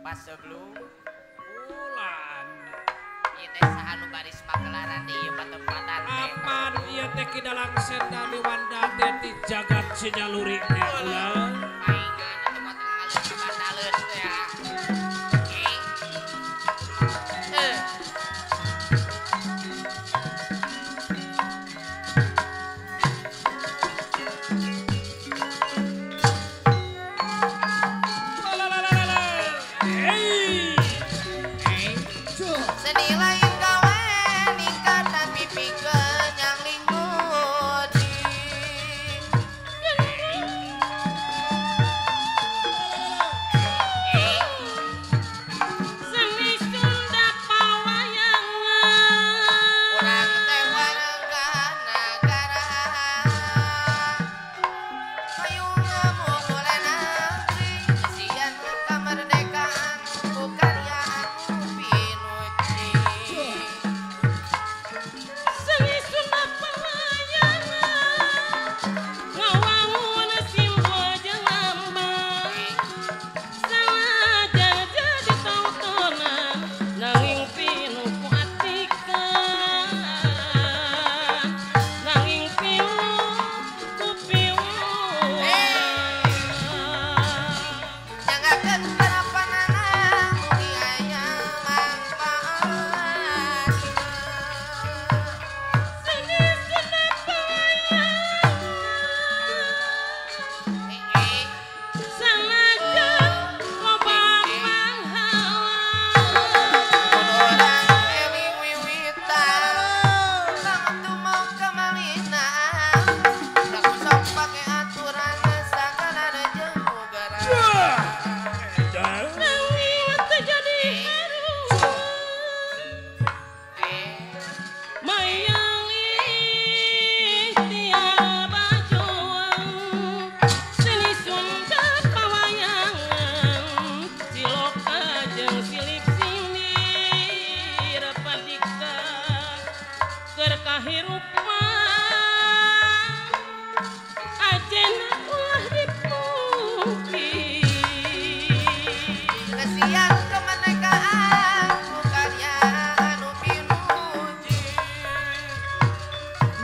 Pas sebelum ulan ieu teh saha nu baris pagelaran di ieu patempatan teh. Apan ieu teh Ki Dalang Senda Miwanda teh ti jagat Sinyaluri teh ulah. Paingan atuh mah tengah alus ka bandaleun teh ya.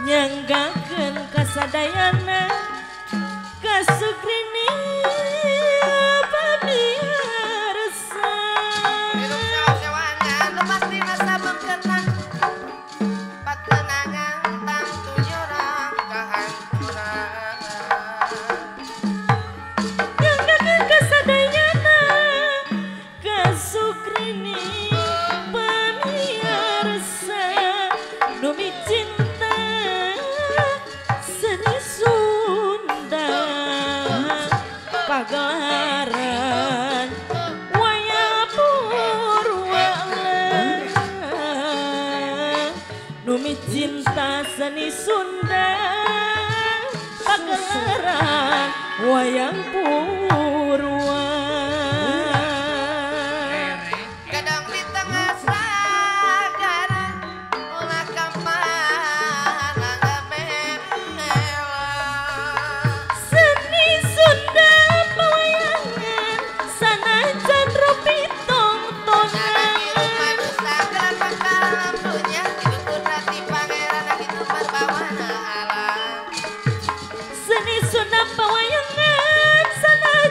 Nyanggakeun kasadayana kasugrini pamirsa. Hirup sewak-sewangan lepas dina sabengketan patenangan tangtu nyorang kahancuran. Nyanggakeun kasadayana kasugrini pamirsa nu micinta seni Sunda pagelaran wayang purwa nu micinta seni Sunda pagelaran wayang purwa. Gadang di tengah sagara ulah kamana ngamela. Seni Sunda pewayangan sanajan rupi tongtonan. Nana hirup manusia gelar pangkalam dunya hidup kudrati pangeran hidup berbawana alam. Seni Sunda pewayangan sanajan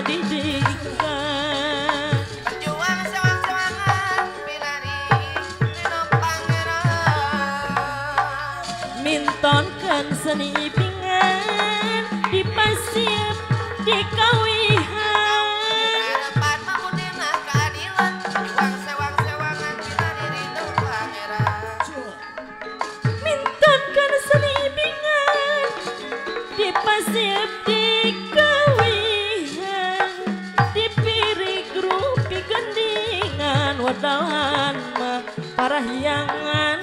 didikan. Berjuang sewang-sewangan pinari rino pangeran. Mintonkeun seni ipingan di pasir di kawihan. Harapan mamudina keadilan. Berjuang sewang-sewangan pinari rino pangeran. Mintonkeun seni ipingan di pasir di kawihan. Di pirig rupi gendingan wadalan mah parahyangan.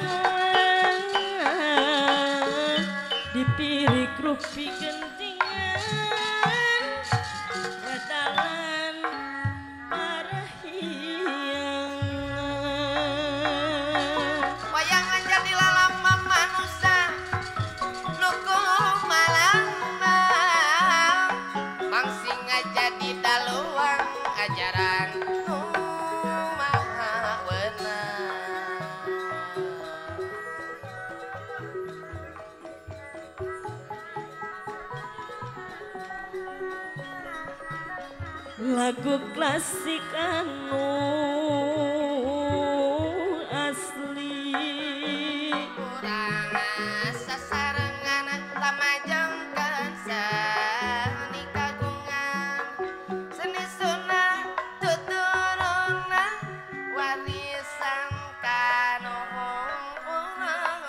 Di pirig rupi gendingan wadalan parahyangan. Wayangan jadi lalama manusia nuku malangna. Mangsinga jadi daluang ajaran nu maha wenang. Lagu klasik anu asli. Urang sasarengan lamajengkeun seni kagungan. Seni sunah tuturunna warisan kanuhun urang.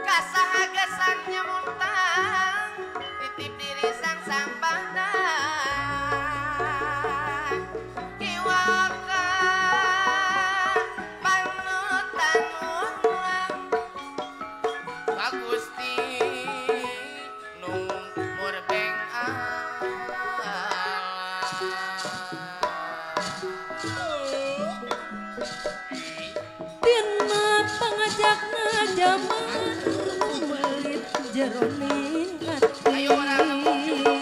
Kasahagasannya muntang titip diri sang sampahna. Kiwaka panutan urang ka Gusti nu murbeng Allah. Tina pangajakna jaman melit jeroning ati. Ayo urang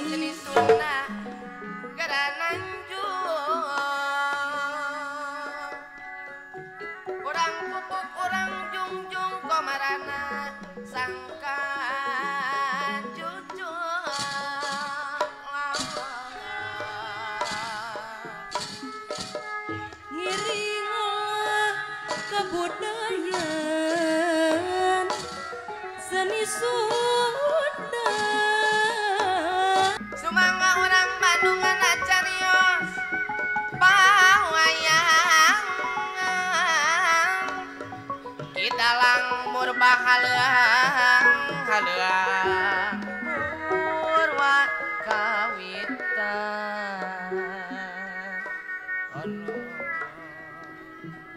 seni Sunda gara nanjung. Urang pupuk urang jungjung komarana sangkan cucu. Ngiring olah kebudayaan seni Sunda. Sumangga urang Bandungan acarios pawayangan. Kidalang murba haleuang haleuang murwa kawitan.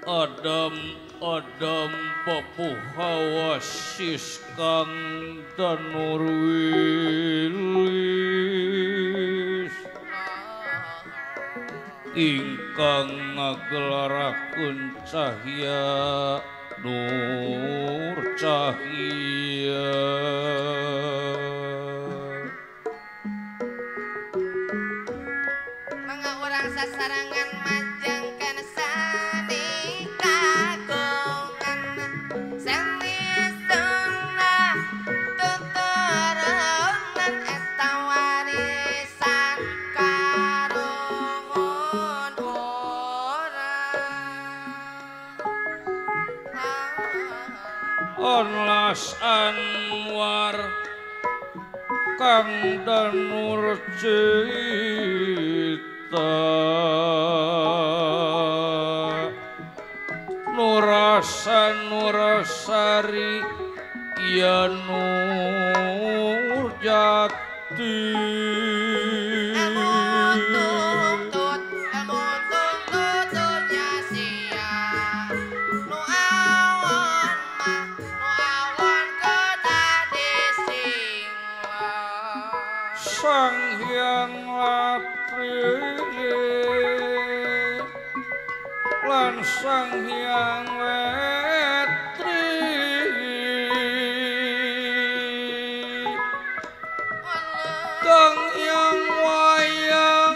Adam Adam papuhawa siskang danur wilis ingkang ngagelarakeun cahya nur cahya. Mangga urang sasarengan majengkeun seni kagungan. Seni Sunda tuturunan eta warisan karuhun urang. Onlas Anwar Kang Danur Cita Nurasa Nurasari ya Nur Jati. Latri lan Sang Hyang Wetri Kang Hyang wayang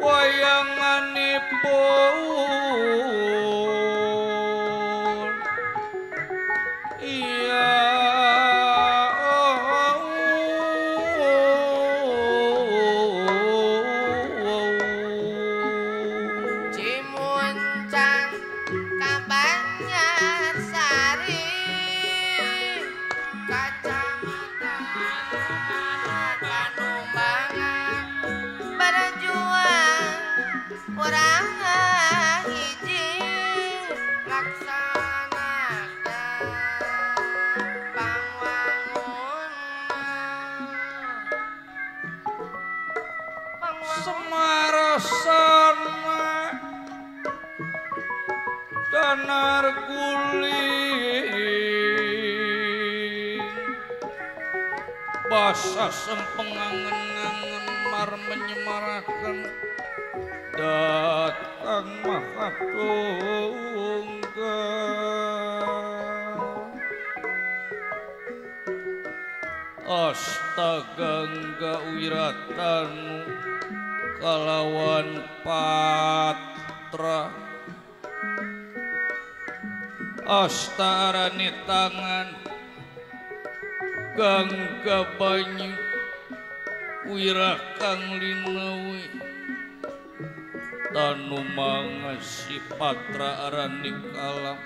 wayanganipun iya Cimuncang Kabanjarsari Kacamatan Panumbangan berjuang urang hiji laksanakan pangwangun Semarasana danar guling basa sempengangen-angen mar menyemaraken datang maha tunggal Astagangga wiratanu kalawan patra astarane tangan gangga banyu wira kang linawi tanu mangasi patra arani kalam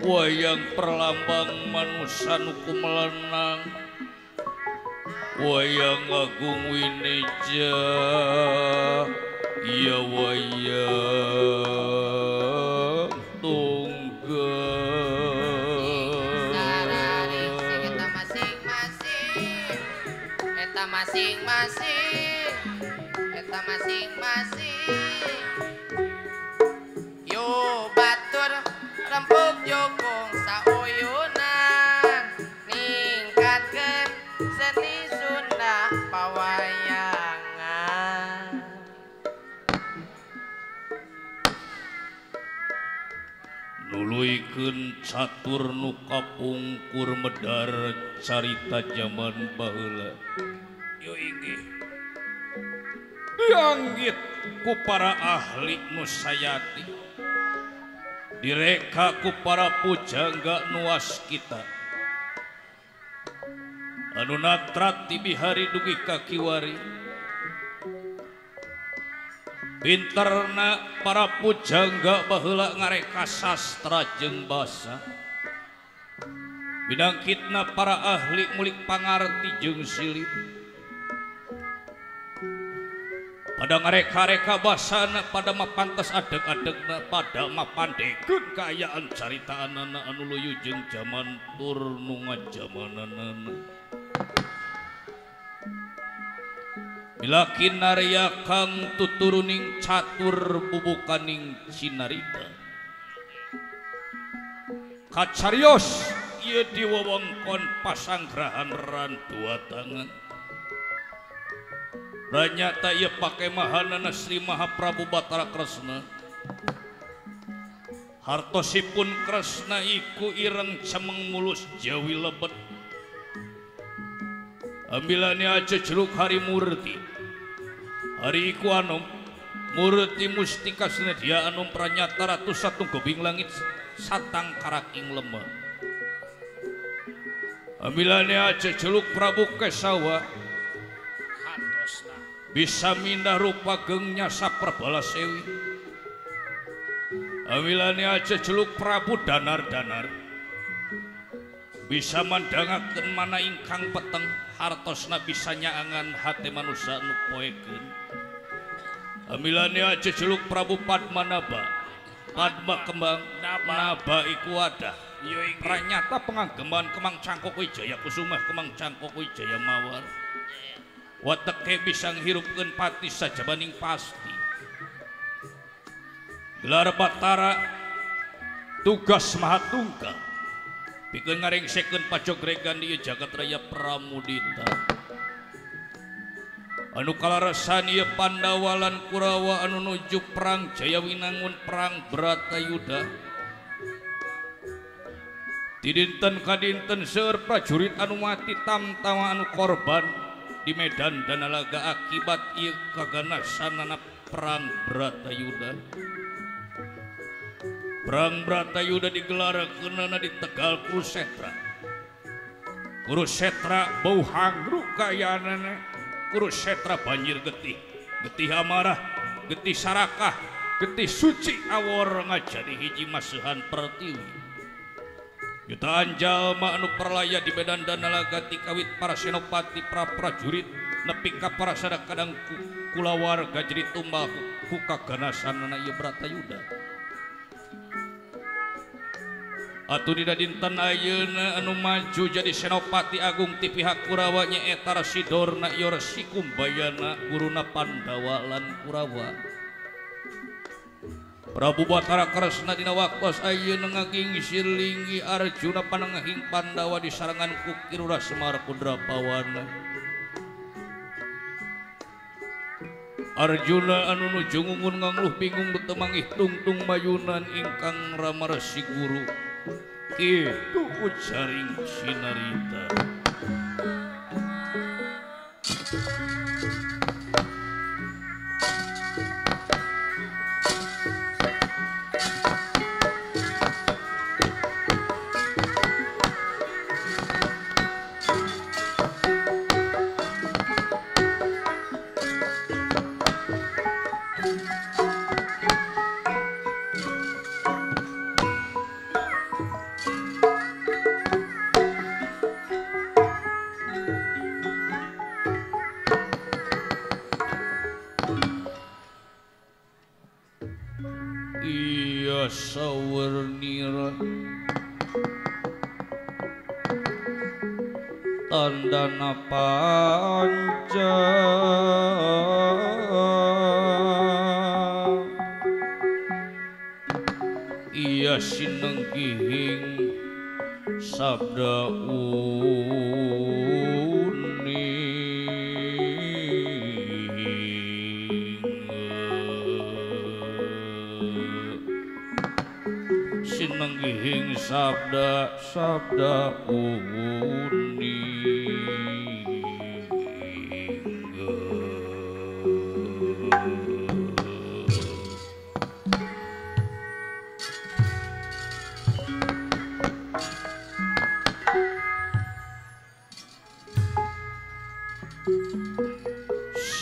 wayang perlambang manusa nu kumelenang wayang agung wineja iya wayang tunggal sararing sing eta masing-masing eta masing-masing eta masing-masing yo batur rempug jokong sauyunan ningkatkeun seni Sunda pawayangan. Nuluykeun catur nu kapungkur medar carita jaman baheula yo inggih dianggit ku para ahli nu sayati direka ku para pujangga nu waskita anu natrat ti bihari dugi ka kiwari pinterna para pujangga baheula ngareka sastra jeung basa binangkitna para ahli mulik pangarti jeung silip pada ngareka-reka basana pada mapantes adeg-adegna pada mapandekeun kaayaan caritaanana anu luyu jeung jaman tur nu ngajamananana bila kinarya kang tuturuning catur bubukaning cinarita kacarios ieu di wewengkon pasanggrahan Rantua Tangan ranyata ieu pakemahanana Sri Mahaprabu Batara Kresna hartosipun Kresna iku ireng cemeng mulus jawi lebet ambilane aja jeruk hari murti hari iku anom murti mustika senedia anom pranyata ratu satu gebing langit satang karaking lemah ambilane aja jeluk Prabu Kesawa bisa mindah rupa gengnya saperbala sewi ambilane aja jeluk Prabu Danar-Danar bisa mandangaken mana ingkang peteng hartosna bisa nyaangan hate manusa nu poekeun ambilane aja jeluk Prabu Padmanaba Padma kembang naba iku wadah pranyata penganggeman Kemang Cangkok Wijaya Kusumah Kemang Cangkok Wijaya Mawar wateke bisa nghirupkeun pati sajabaning pasti gelar Batara tugas maha tunggal pikeun ngarengsekeun pajogregan di jagat raya Pramudita. Anu kalarasan ieu Pandawa lan Kurawa anu nuju perang Jayawinangun perang Bratayuda. Di dinten ka dinten seueur prajurit anu mati tamtama anu korban di medan danalaga akibat ieu kaganasanana perang Bratayuda. Perang Bratayuda digelar keunana di Tegal Kurusetra. Kurusetra bau hangru kayaanana. Kurusetra banjir getih, getih amarah, getih sarakah, getih suci awor ngajadi hiji masuhan pertiwi. Jutaan jalma anu perlaya di medan danalaga ti kawit para senopati para prajurit nepi ka para sadakadang kulawarga jadi tumbal ku kaganasanana ieu Bratayuda. Atuh dina dinten ayeuna anu maju jadi senopati agung ti pihak Kurawa nyaeta Resi Dorna ieu Resi Kumbayana guruna Pandawa lan Kurawa. Prabu Batara Kresna dina waktos ayeuna ngagingsir linggi Arjuna panengahing Pandawa disarengan ku Ki Lurah Semar Kundrapawana. Arjuna anu nuju ngungun ngangluh bingung teu manggih tungtung mayunan ingkang Rama Resi Guru. Kitu ujaring sinarita. Iya sawernira tandana panca iya sinenggihing sabda sinenggihing sabda sabda uning.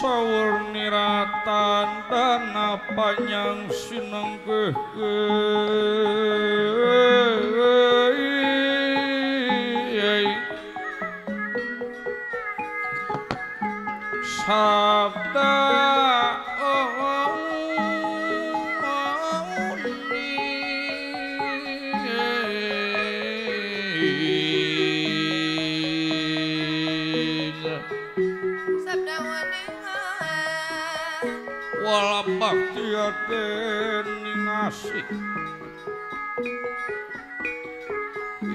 Saur niratan dana panjang sinenggih sabda wala bakti deni ngasih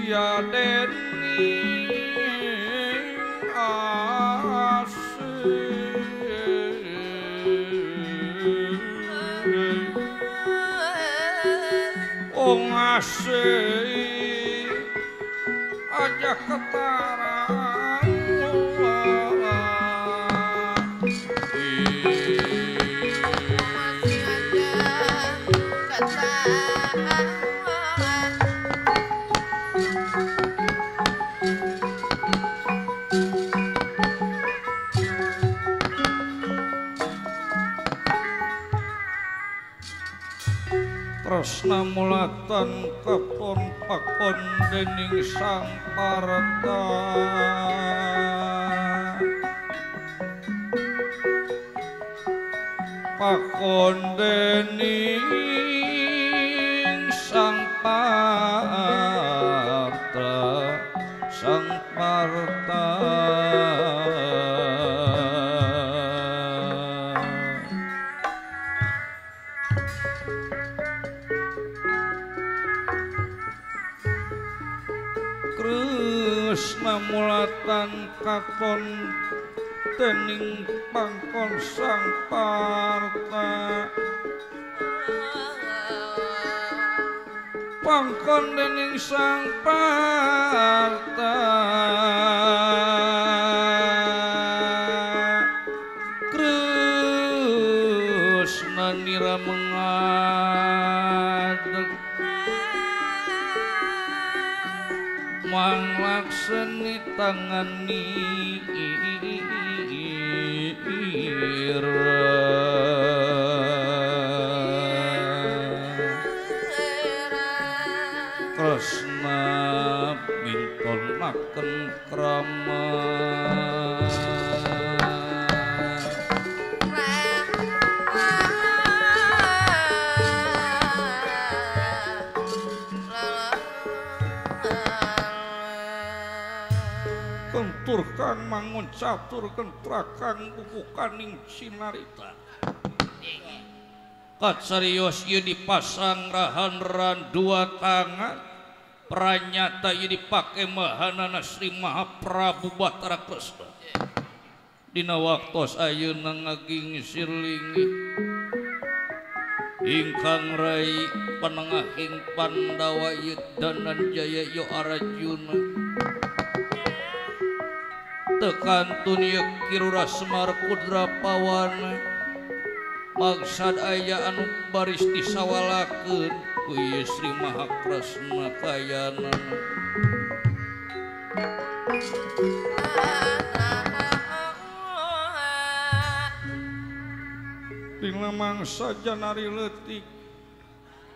ya deni asih oh ngasih aja ketara. Tresna mulatan kepon pakon dening sang parta pakon dening sang parta sang parta. Kresna mulatan katon Dening pangkon Sang Parta pangkon dening Sang Parta Kresna nira mengadeg manglakseni tangan Kresna mintonaken krama kentur kang mangun catur kentrakang bubukaning sinarita katsarios ieu dipasang rahan-ran dua tangan pranyata ieu dipake mahanana Sri Mahaprabu Batara Kresna dina waktos ayeuna ngagingsir linggih ingkang rai panengahing Pandawa ieu Dananjaya ieu Arjuna tekantun ieu Kirura Semar Kudra Pawana maksad aya anu baris disawalakeun ku ieu Sri Mahakresna kayanana dina mangsa janari leutik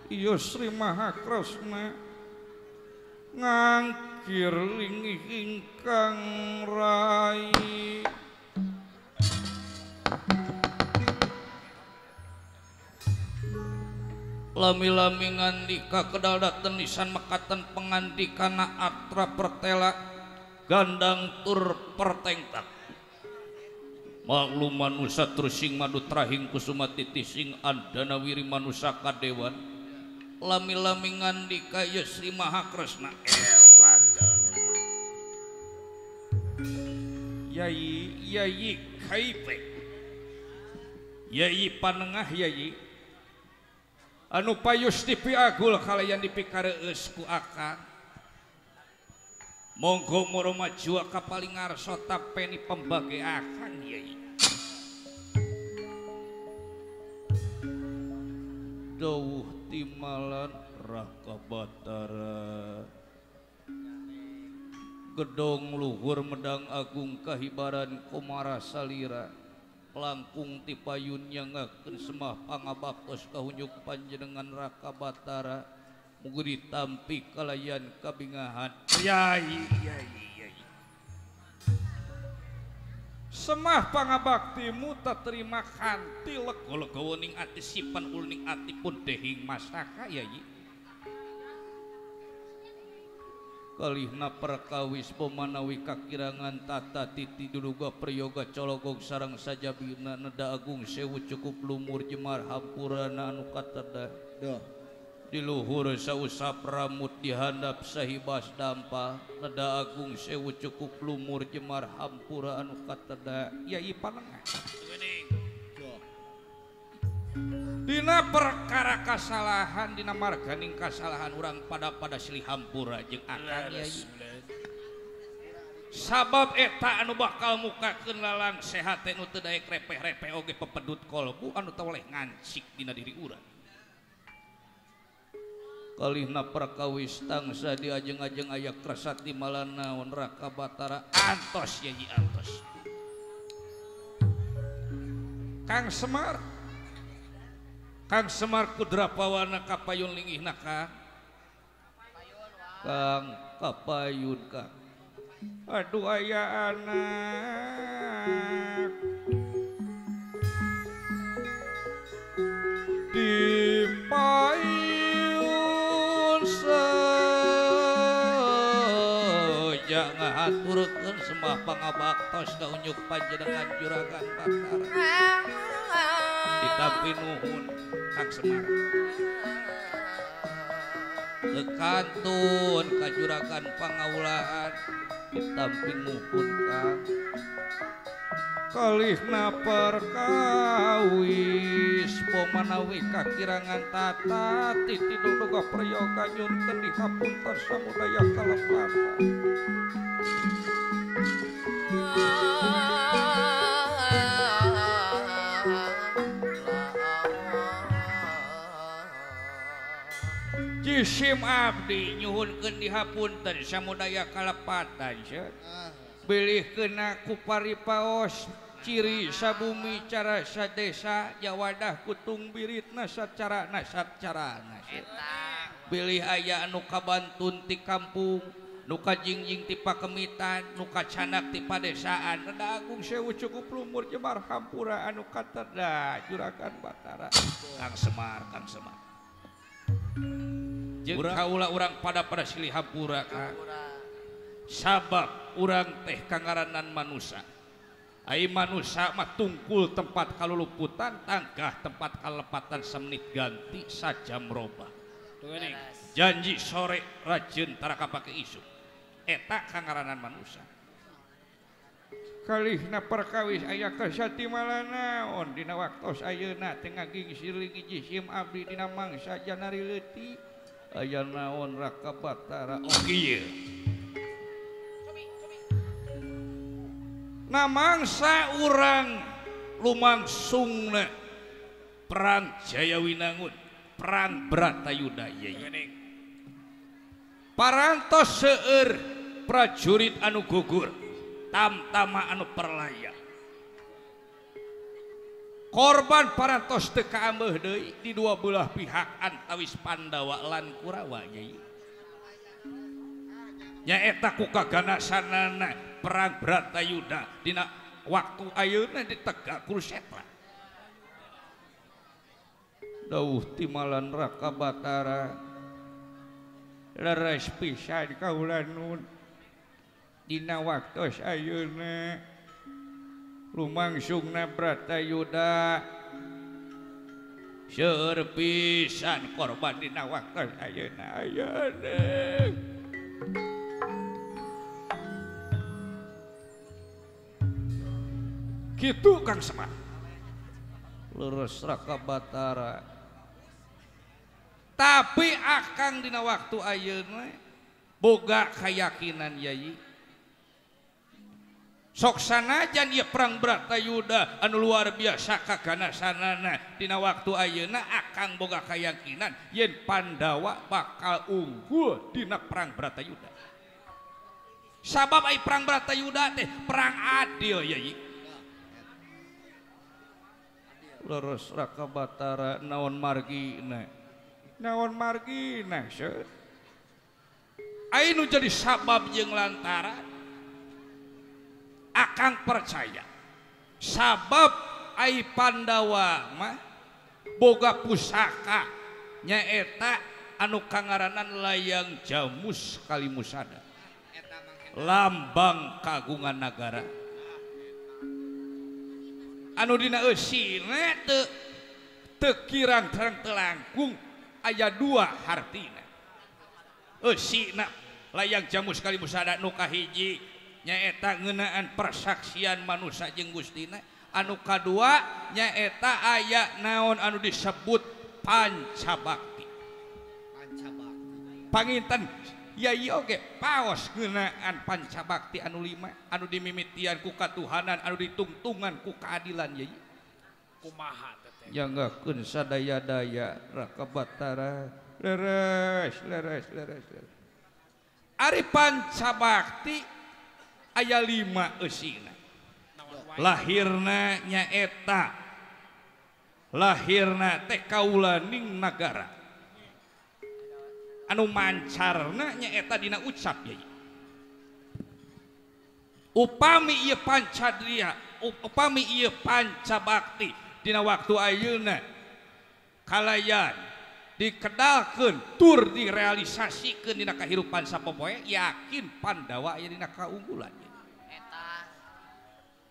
ieu Sri Mahakresna ngangkir lingih ingkang rai lami-lami ngandika kedal daten lisan mekaten pengandikana atra pertela gandang tur pertengtak maklum manusa trusing madu trahing kusuma titising andana wiri manusa kadewan lami-lami ngandika ya Sri Mahakresna elada yai yai kaipe yai panengah yai anu payus dipiagul kalayan dipikareus ku akang monggo moro maju ka paling ngarsa tapeni pembage akang yai dawuh timalan Raka Batara gedong luhur medang agung kahibaran komara salira langkung tipayun nyangakeun semah pangabaktos kahunyuk panjenengan Raka Batara mugi ditampi kalayan kabingahan yai yai yai semah pangabaktimu terima kanthi lega-legawa ning ati sipan uluning ati pun dehing masaka yai kalihna perkawis pemanawi kakirangan tata titi duduga priyoga cologog sarang sajabina neda agung sewu cukup lumur jemar hampurana anu kateda di luhur sausap ramut dihandap sahibas dampa neda agung sewu cukup lumur jemar hampura anu kateda yai panengah dina perkara kasalahan dina marganing kasalahan urang pada silih hampura jeung akang yai sabab eta anu bakal mukakeun lalang sehat nu teu daek repeh-repeh oge pepedut kolbu anu teu oleh ngancik dina diri urang kalihna perkawis tangsa diajeng-ajeng aya kresati malanaon Raka Batara antos yai antos Kang Semar Kang Semar Kudra Pawana kapayun linggihna ka Kang kapayun ka aduh aya anak di payun seja ngahaturkeun semah pangabaktos ka unjuk panjenengan Juragan Batara ditampi nuhun Kang Semar kekantun kajuragan pangaulaan ditampi nuhun Kang Kalihna perkawis pomanawi kakirangan tata titi duduga prayoga nyunkeun dihapunten samudaya kalepatan. Jisim abdi nyuhunkeun dihapunten samudaya kalepatan cenah. Bilih kena ku paripaos ciri sabumi cara sadesa jawadah kutung biritna sacarana sacarana bilih aya anu kabantun ti kampung nu kajingjing ti pakemitan nu kacanak ti padesaan rada agung sewu cukup lumur jemar hampura anu katerda juragan Batara Kang Semar Kang Semar jeung kaula urang pada pada silih hampura Kang sabab urang teh kangaranan manusa. Ai manusa mah tungkul tempat kaluluputan tangkah tempat kalepatan semenit ganti sajam robah. Janji sore rajin tara kapake isuk. Eta kangaranan manusa. Kalihna perkawis aya kasatimalanaon dina waktos ayeuna teu ngagingsirling jisim abdi dina mangsa janari leutik. Aya naon Raka Batara oh kieu. Nah mangsa urang lumangsungna perang Jayawinangun, perang Bratayuda ieu. Parantos seueur prajurit anu gugur, tamtama anu perlaya. Korban parantos teu kaambeuh deui di dua belah pihak antawis Pandawa lan Kurawa ieu. Nyaeta ku kaganasanana perang Bratayuda dina waktu ayeuna ditegak Kurusetra. Dauh timalan Raka Batara leres pisan kaula nun dina waktos ayeuna lumangsungna Bratayuda seueur pisan korban dina waktos ayeuna ayeuna. Gitu Kang Semar. Leres Raka Batara. Tapi akang dina waktu ayeuna boga kayakinan yai. Sok sanajan ieu perang Bratayuda anu luar biasa kaganasanana dina waktu ayeuna akang boga kayakinan yen Pandawa bakal unggul dina perang Bratayuda. Sabab ai perang Bratayuda teh perang adil yai. Leres Raka Batara naon margina naon margina seueur ai nu jadi sabab jeung lantaran akang percaya sabab ai Pandawa mah boga pusaka nyaeta anu kangaranan layang jamus kalimusada lambang kagungan nagara anu dina eusina teu teu kirang terang teu langkung aya dua hartina eusina layang jamus kalimusada nu kahiji nyaeta ngeunaan persaksian manusa jeung Gustina anu kadua nyaeta aya naon anu disebut pancabakti. Pancabakti panginten yai oge paos ngeunaan pancabakti anu lima anu dimimitian ku katuhanan anu ditungtungan ku keadilan yai kumaha teteh janggakeun sadaya-daya Raka Batara leres leres leres leres. Ari pancabakti aya lima eusina lahirna nyaeta lahirna teh kaulaning nagara anu mancarna nyaeta dina ucap yai. Upami ieu pancadria, upami ieu pancabakti dina waktu ayeuna kalayan dikedalkeun tur direalisasikeun dina kahirupan sapopoe yakin Pandawa aya dina kaunggulan. Eta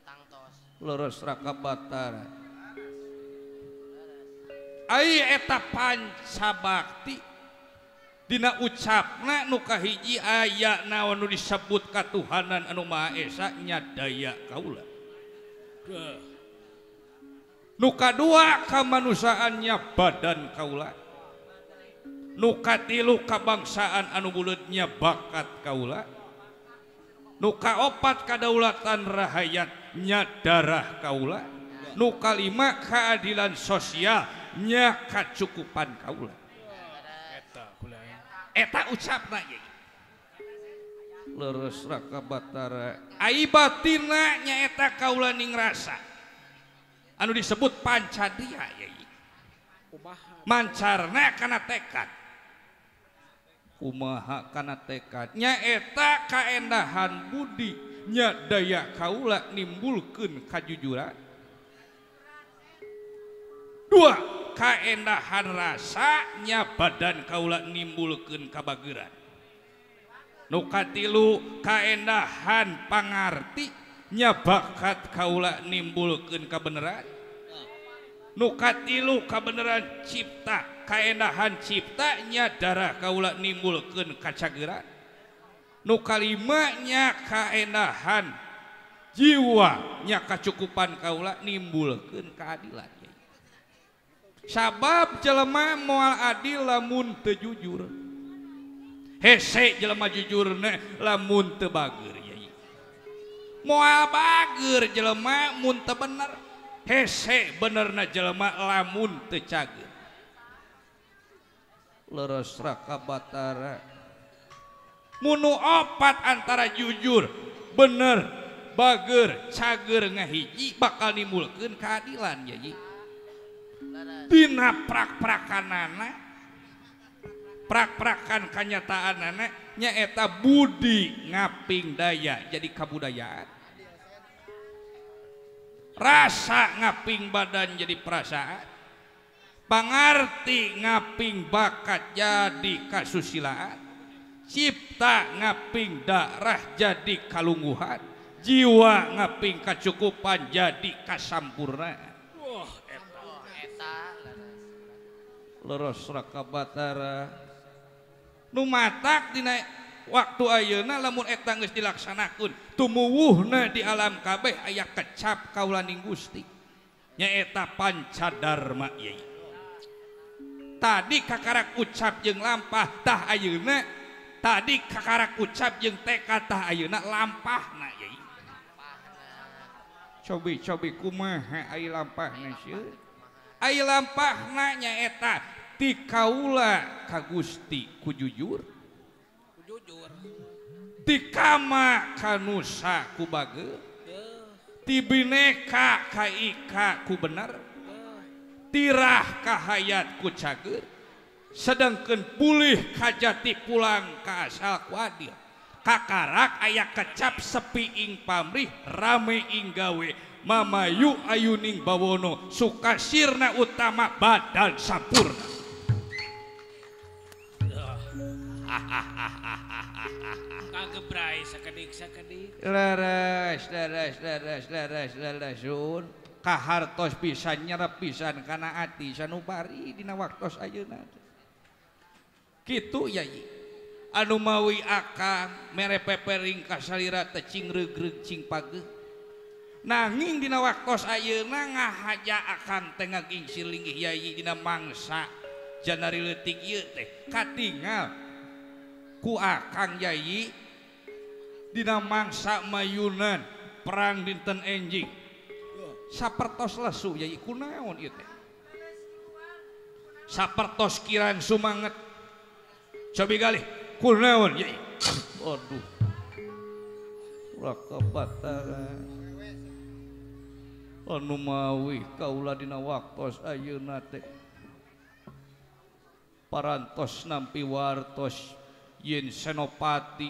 tangtos. Leres Raka Batara. Ai eta pancabakti dina ucapna nu kahiji aya naon nu disebut katuhanan anu Maha Esa nyadaya kaula. Nu kadua kamanusaannya badan kaula. Nu katilu kabangsaan anu buleudnya bakat kaula. Nu kaopat kadaulatan rahayatnya darah kaula. Nu kalima keadilan sosial nya kacukupan kaula. Eta ucapna ye. Leres Raka Batara. Ai batinna nyaeta kaula ning rasa. Anu disebut pancadia ye. Mancarna kana tekad. Kumaha kana tekad nyaeta kaendahan budi nya daya kaula nimbulkeun kajujuran. Dua, kaendahan rasa nya badan kaula nimbulkeun kabageran. Nu katilu, kaendahan pangarti nya bakat kaula nimbulkeun kabeneran. Nu katilu, kabeneran cipta, kaendahan cipta nya darah kaula nimbulkeun kacageran. Nu kalima nya kaendahan jiwa nya kacukupan kaula nimbulkeun keadilan. Sabab jelema moal adil lamun teu jujur. Hese jelema jujurna lamun teu bager yai. Moal bager jelema mun teu bener. Hese benerna jelema lamun teu cager. Leres Raka Batara. Munu opat antara jujur, bener, bager, cager ngahiji bakal nimbulkeun keadilan yai. Dina prak-prakanana, prak-prakan kanyataanana nyaeta budi ngaping daya jadi kabudayaan, rasa ngaping badan jadi perasaan, pangarti ngaping bakat jadi kasusilaan, cipta ngaping darah jadi kalungguhan, jiwa ngaping kacukupan jadi kasampurnaan. Leres Raka Batara. Nu matak dina waktu ayeuna lamun eta geus dilaksanakeun tumuwuhna di alam kabeh aya kecap kaulaning Gusti nyaeta pancadarma ieu. Tadi kakarak ucap jeung lampah tah ayeuna, tadi kakarak ucap jeung tekad tah ayeuna lampahna ieu. Cobi-cobi kumaha ai lampahna sieun? Ai lampahna nyaeta ti kaula ka Gusti ku jujur, ti kama ka nusa ku bager, ti bineka ka ika ku bener, tirah ka hayat ku cager, sedangkeun pulih ka jati pulang ka asal ku adil. Kakarak aya kecap sepi ing pamrih rame ing gawe, mamayu ayuning bawono sukasirna utama badan sampurna. Kagebrai sakedik sakedik. Leres leres leres leres leresun kahartos pisan nyerep pisan kana ati sanubari dina waktos ayeuna. Kitu yai. Anu mawi akang mere pepering kasalira teh cing regreg cing pageuh. Nanging dina waktos ayeuna ngahaja akang teh ngagingsir linggih yai dina mangsa janari leutik ieu teh katingal ku akang yai dina mangsa mayunan perang dinten enjing sapertos lesu yai kunaon ieu teh sapertos kirang sumanget cobi galih kunaon yai. Aduh Raka Batara anu mawi kaula dina waktos ayeuna teh parantos nampi wartos yen senopati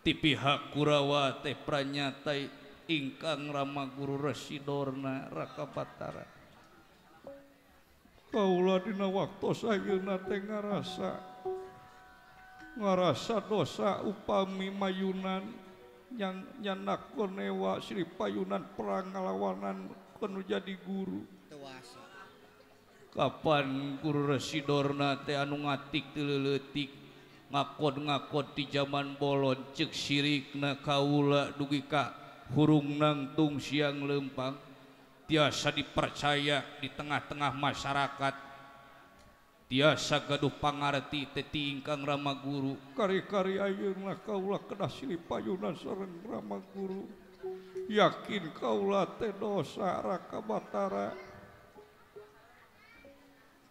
ti pihak Kurawa teh pranyata ingkang Rama Guru Resi Dorna Raka Batara. Kaula dina waktos ayeuna teh ngarasa dosa upami mayunan yang nyanak konewa Sri Payunan perang ngalawanan kanu jadi guru. Kapan Guru Resi Dorna teh anu ngatik teu leutik ngakod-ngakod di zaman bolon cek sirikna kaula dugi ka hurung nangtung siang lempang tiasa dipercaya di tengah-tengah masyarakat tiasa gaduh pangarti teti ingkang Rama Guru kari-kari ayeuna kaula kedah silih payunan sareng Rama Guru yakin kaula teh dosa Raka Batara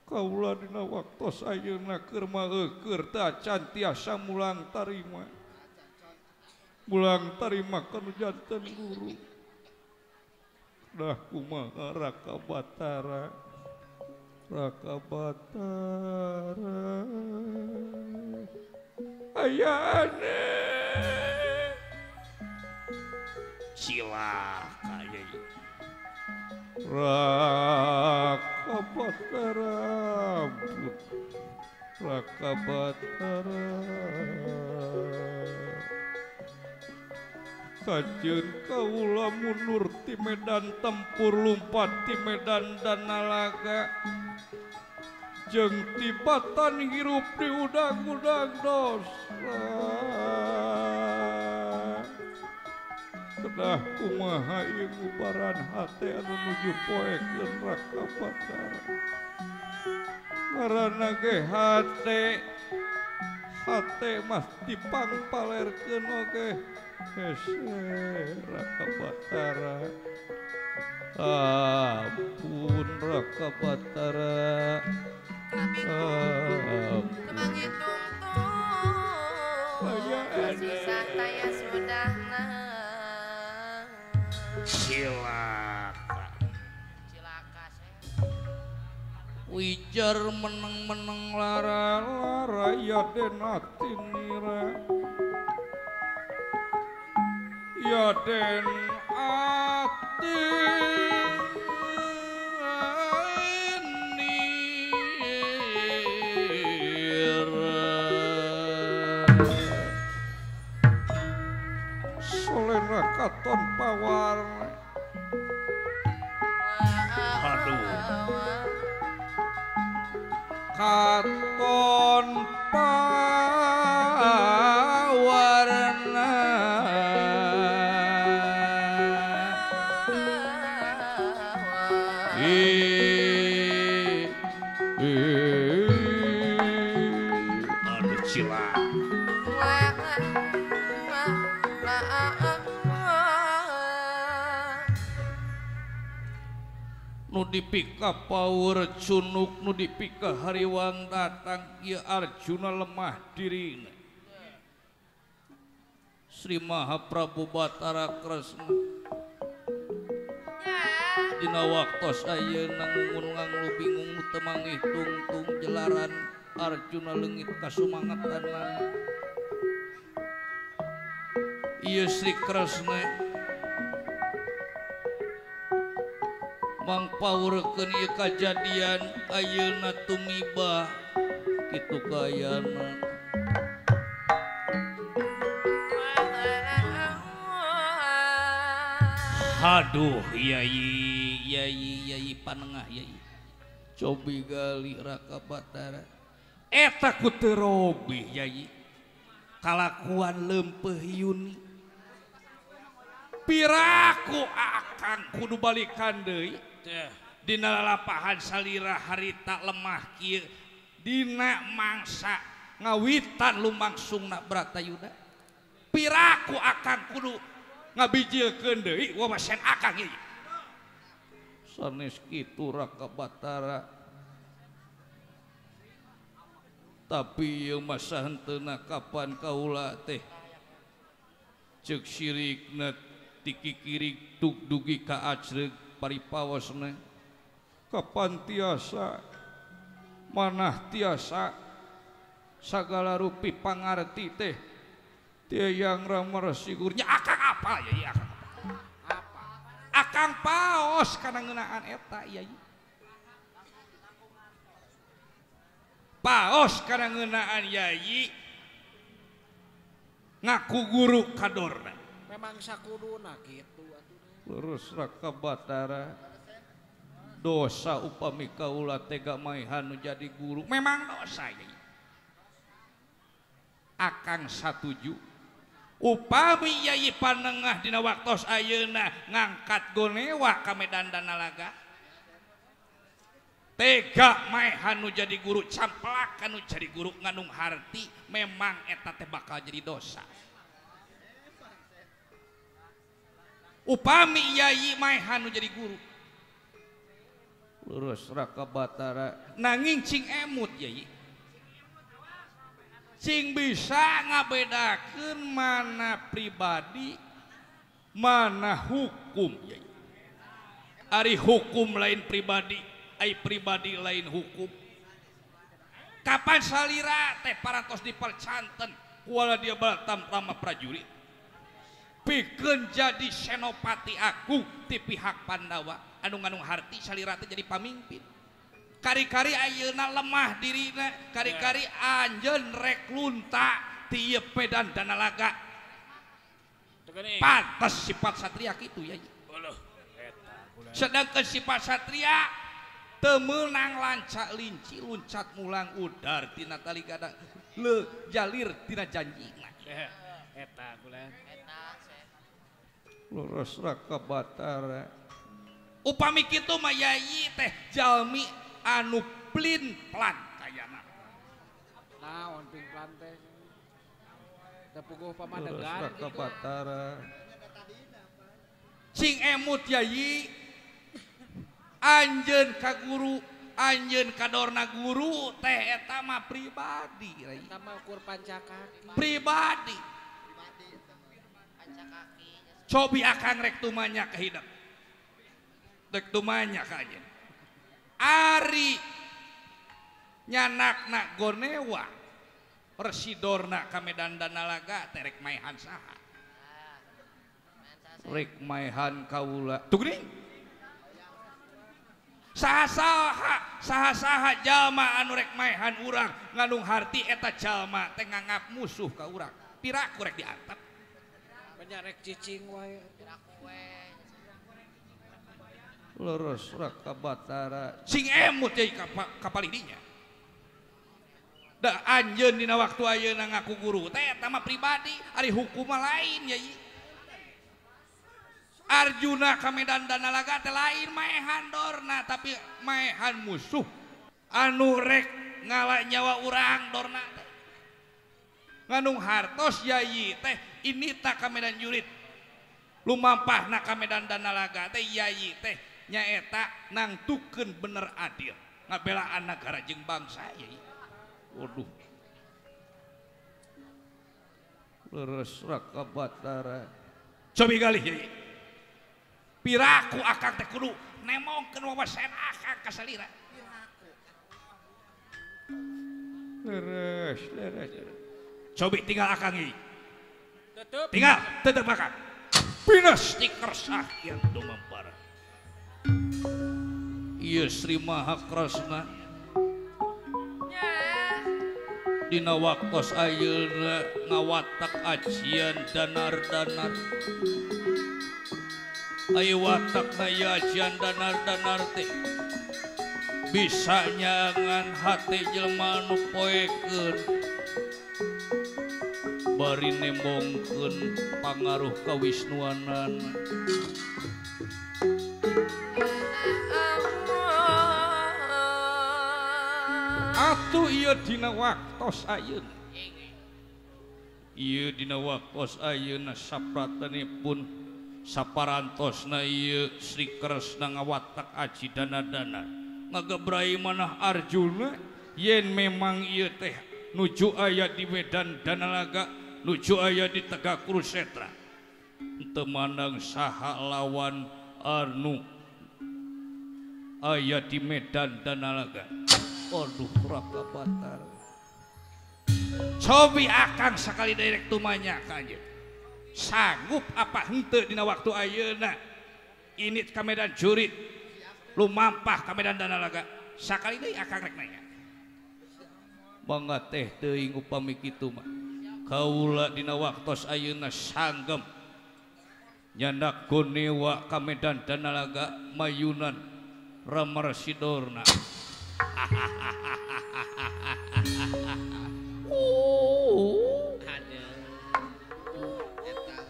kaula dina waktos ayeuna keur maeukeur teh acan tiasa mulang tarima kanu janten guru dah kumaha Raka Batara Raka Batara ayane cilaka yai Raka Batara Raka Batara kajeun kaula mundur ti medan tempur lumpat ti medan danalaga jeung tibatan hirup di udang-udang dosa kedah kumaha ieu ngubaran hate anu nuju poekeun Raka Batara ngaranna ge hate hate mah dipangpalerkeun oge hese Raka Batara ampun Raka Batara ampun susah taya sudahna cilaka cilaka wijar meneng-meneng lara-lara ya den ati nira ya den ati nira solena katon pawarna aduh katon pawarna aduh cilaka nu dipika paur cunuk nu dipika hariwang datang ieu Arjuna lemah dirina Sri Mahaprabu Batara Kresna dina waktos ayeuna ngungun nganglu bingung nu teu manggih tungtung jelaran Arjuna leungit kasumangetan ieu Sri Kresna mangpawurkeun ieu kajadian ayeuna tumiba kitu kaayana aduh yai yai yai panengah yai cobi gali Raka Batara eta ku teu robih yai kalakuan leumpeuh Yuni piraku akang kudu balikan deui dina lalapahan salira harita lemah kieu dina mangsa ngawitan lumangsungna Bratayuda piraku akang kudu ngabijilkeun deui wawasen akang ieu sanes kitu Raka Batara tapi ieu mah sahenteuna kapan kaula teh ceuk sirikna ti kikirig tug dugi ka acreug paripawosna kapan tiasa manah tiasa sagala rupi pangarti teh tiang Rama Resi Guru akang apa ya akang apa akang paos kana ngeunaan eta yai paos kana ngeunaan yai ngaku guru kadorna memang sakuduna kitu atuh lurus Raka Batara dosa upami kaula tega maehan nu jadi guru memang dosa yai akang satuju Upami Yayi Panengah dina waktos ayeuna ngangkat gonewa ka Medan Danalaga. Tega maehan nu jadi guru camplak nu jadi guru ngandung harti memang eta teh bakal jadi dosa. Upami Yayi maehan nu jadi guru. Lurus Raka Batara nanging cing emut Yayi. Cing bisa ngabedakeun mana pribadi mana hukum Yayi. Ari hukum lain pribadi, ai pribadi lain hukum. Kapan salira teh parantos dipercanten kuala dia batam rama prajurit. Pikeun jadi senopati agung ti pihak Pandawa anu ngandung harti salira teh jadi pamimpin. Kari-kari ayeuna lemah dirina, kari-kari anjeun rek lunta ti ieu Medan Danalaga. Pantes sifat satria kitu ya. Sedangkan sifat satria teu meunang lancak linci luncat mulang udar tina tali gada le jalir tina janjina. Eta kula. Lurus Raka Batara. Upami kitu mah Yayi teh jalmi anu plin plan kayana. Naon plin plan teh? Teu puguh pamadegan Raka Batara. Cing emut Yayi anjeun ka guru, anjeun kadorna guru teh eta mah pribadi. Eta mah ukur pancakaki. Pribadi. Cobi akang rek tumanya ka hidep. Rek tumanya ka anjeun. Ari nyanakna gonewa persidorna ka Medan Danalaga teh rek maehan saha? Rek maehan kaula. Tuh geuning. Saha-saha, saha-saha jalma anu rek maehan urang ngandung harti eta jalma teh nganggap musuh ka urang. Piraku rek diantep. Banyak rek cicing wae. Piraku we. Lurus Raka Batara. Sing emut deui kapalih dinya. Da anjeun dina waktu ayeuna ngaku guru teh eta mah pribadi, ari hukum mah lain Yayi. Arjuna ka Medan Danalaga teh lain maehan dorna tapi maehan musuh anu rek ngala nyawa urang dorna teh. Ngandung hartos Yayi teh ini tak ka Medan Jurit. Lumampahna ka Medan Danalaga teh Yayi teh nyaeta nangtukeun bener adil ngabelaan nagara jeung bangsa Yayi. Waduh. Leres Raka Batara. Cobi galih Yayi. Piraku akang teh kudu nemongkeun wawasan akang ka salira. Leres, leres. Cobi tinggal akang ieu. Tetep. Tinggal, tetep akang. Pinus dikersah yang dumampara. Ieu Sri Maha Kresna. Dina waktos ayeuna ngawatak ajian danar-danar. Ayo watak na ieu ajian danar-danar teh bisa nyangan hate jelema nu poekeun bari nembongkeun pangaruh kawisnuanan. Atuh ieu dina waktos ayeuna. Ieu dina waktos ayeuna sapratanipun saparantosna ieu Sri Kresna ngawatak aji dana-dana ngagebrai manah Arjuna yen memang ieu teh nuju aya di Medan Danalaga nuju aya di Tegak Kurusetra teu mandang saha lawan anu aya di Medan Danalaga. Aduh Raka Batara. Cobi akang sakali direk tumanya ka anjeun. Sanggup apa henteu dina waktu ayeuna ini ka Medan Jurit lumampah ka Medan Danalaga sakali deui akang rek nanya. Mangga teh teuing upami kitu mah. Kaula dina waktos ayeuna sanggem nyandak gonewa ka Medan Danalaga mayunan Ramarsidorna.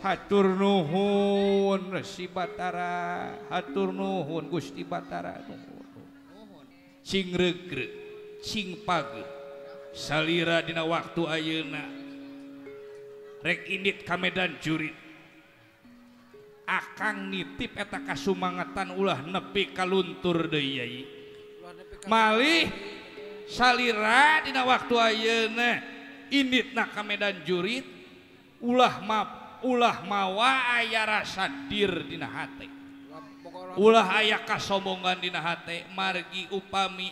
Hatur nuhun Resi Batara, hatur nuhun Gusti Batara, nuhun. Cing regreg, cing pageuh. Salira dina waktu ayeuna rek indit ka Medan Jurit. Akang nitip eta kasumangatan ulah nepi kaluntur deui yai. Malih salira dina waktu ayeuna inditna ka Medan Jurit ulah ulah mawa aya rasa dir dina hate, ulah aya kasombongan dina hate. Margi upami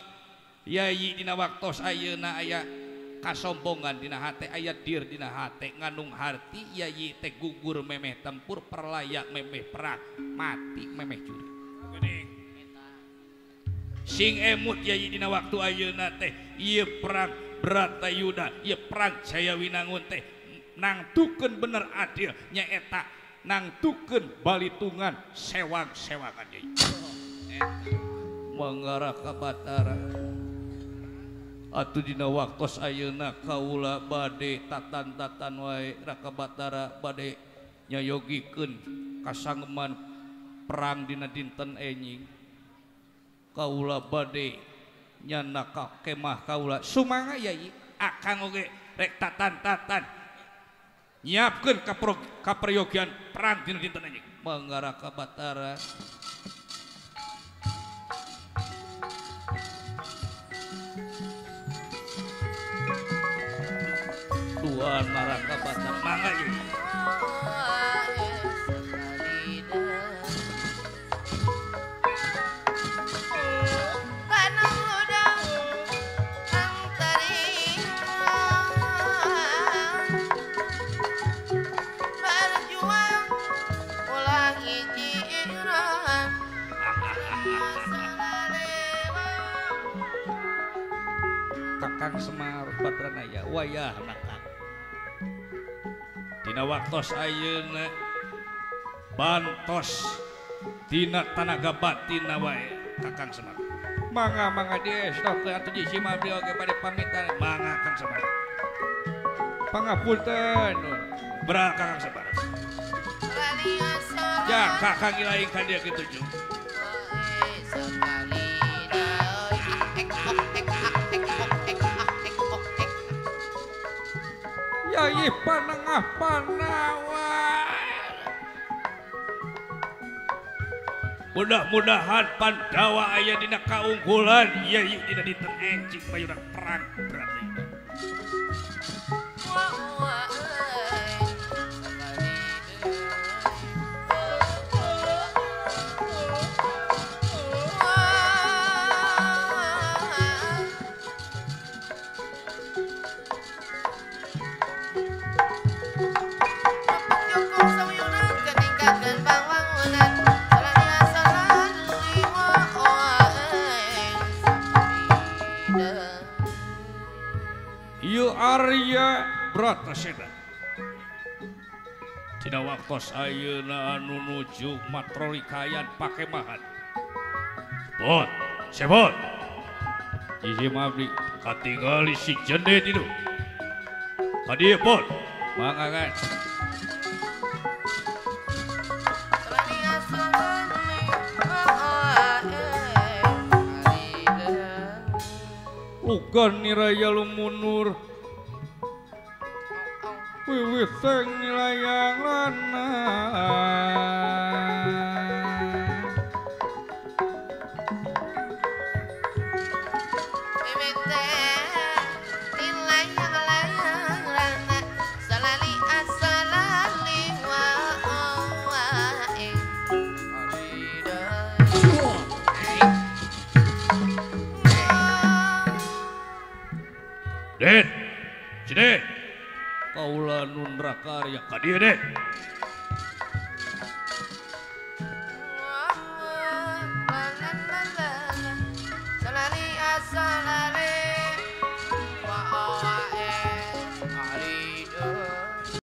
yayi dina waktos ayeuna aya kasombongan dina hate, aya dir dina hate, ngandung harti yayi teh gugur memeh tempur, perlaya memeh perang, mati memeh curi. Sing emut yayi dina waktu ayeuna teh ieu perang Bratayuda, ieu perang Jayawinangun teh nangtukeun bener adil nyaeta nangtukeun balitungan sewang-sewangan deui. Mangga ka Batara. Atuh dina waktos ayeuna kaula bade tatan-tatan wae Raka Batara bade nyayogikeun kasangeman perang dina dinten enjing. Kaula bade nyana ka kemah kaula. Sumangga yai akang oge rek tatan-tatan nyiapkeun kaperyogian perang dina dinten anjing. Mangga Raka Batara. Tuan Raka Batara mangga ieu. Kakang Semar Badranaya wayahna Kang. Dina waktos ayeuna bantos dina tanaga batinna wae Kakang Semar. Mangga mangga diestokeun atuh di simah abdi oge bade pamitan. Mangga Kang Semar. Pangapunten. Bra Kakang Semar. Ya Kakang ilaing ka dieu kitu jeung. Yayi panengah panawar. Mudah-mudahan Pandawa aya dina kaunggulan yayi dina dinten enjing payunan perang berarti. Arya Bratasena dina waktos ayeuna anu nuju matrolikayan pakemahan. Bot, sebot. Ieu mah abdi katingali si jende ditu. Ka dieu bot. Mangga kan. Lugan niraya lumunur wiwit sing layang lana. Wiwit layang lana salali asalali wa wa e. Den, cide. Kaula nun rakarya ka dieu deh. Salali asalali.